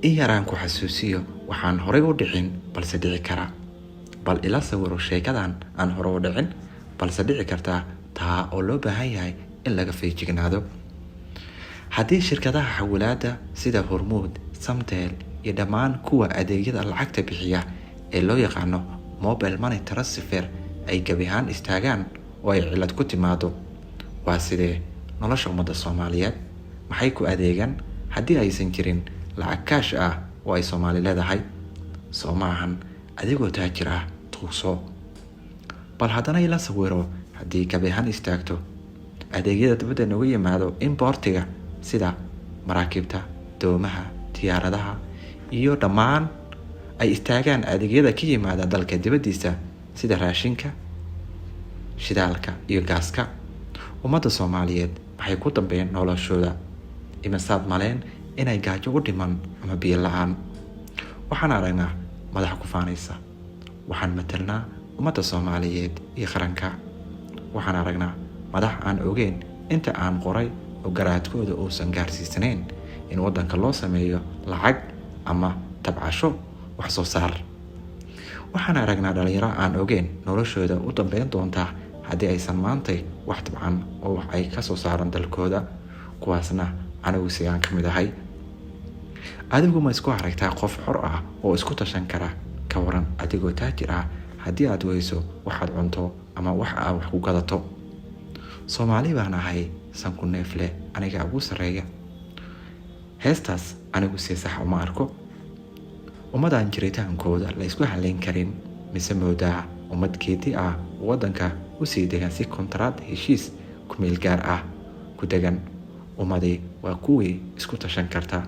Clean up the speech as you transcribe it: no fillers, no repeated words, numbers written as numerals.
In yaraan ku xasuusiyo waxaan horay u dhicin balse dhici kara. Bal ila sawiro sheekadan aan hore u dhicin balse dhici kartaa, taa oo loo baahan yahay in laga feejignaado. Haddii shirkadaha xawilaadda sida Hormuud, Samtel iyo dhammaan kuwa adeegyada lacagta bixiya ee loo yaqaano mobile money transfer ay gebi ahaan istaagaan oo ay cilad ku timaado, waa sidee nolosha ummadda Soomaaliyeed? Maxay ku adeegan haddii aysan jirin lacag kaash ah oo ay Soomaali leedahay? Soo ma ahan adigoo taajir ah tuugso? Bal haddana ila sawiro haddii gabi ahaan istaagto adeegyada dibadda nooga yimaado, import-iga, sida maraakiibta, doomaha, diyaaradaha iyo dhammaan ay istaagaan adeegyada ka yimaada dalka dibaddiisa, sida raashinka, shidaalka iyo gaaska. Ummadda Soomaaliyeed maxay ku dambeeyeen noloshooda? Imisaad maleen inay gaajo u dhiman ama biyo la-aan? Waxaan aragnaa madax ku faanaysa "Waxaan matelnaa ummadda Soomaaliyeed iyo qaranka." Waxaan aragnaa madax aan ogeyn inta aan qoray oo garaadkooda uusan gaarsiisanayn in waddanka loo sameeyo lacag ama tabcasho wax soo saar. Waxaan aragnaa dhalinyaro aan ogeyn noloshooda u dambeyn doontaa haddii aysan maantay wax tabcan oo wax ay ka soo saaran dalkooda. Kuwaasna anigu sigaan ka mid ahay. Adigu ma isku aragtaa qof xor ah oo isku tashan kara? Ka waran adigoo taajir ah haddii aad weyso waxaad cunto ama wax aad wax ku gadato? "Soomaali baan ahay, sanku neefleh, aniga ugu sarreeya." Heestaas anigu si sax uma arko. Ummadaan jiritaankooda la isku haleyn karin, mise moodaa ummad geedi ah oo waddanka usii degan si kontaraad, heshiis kumeel gaar ah ku degan? Ummadi waa kuwii isku tashan karta.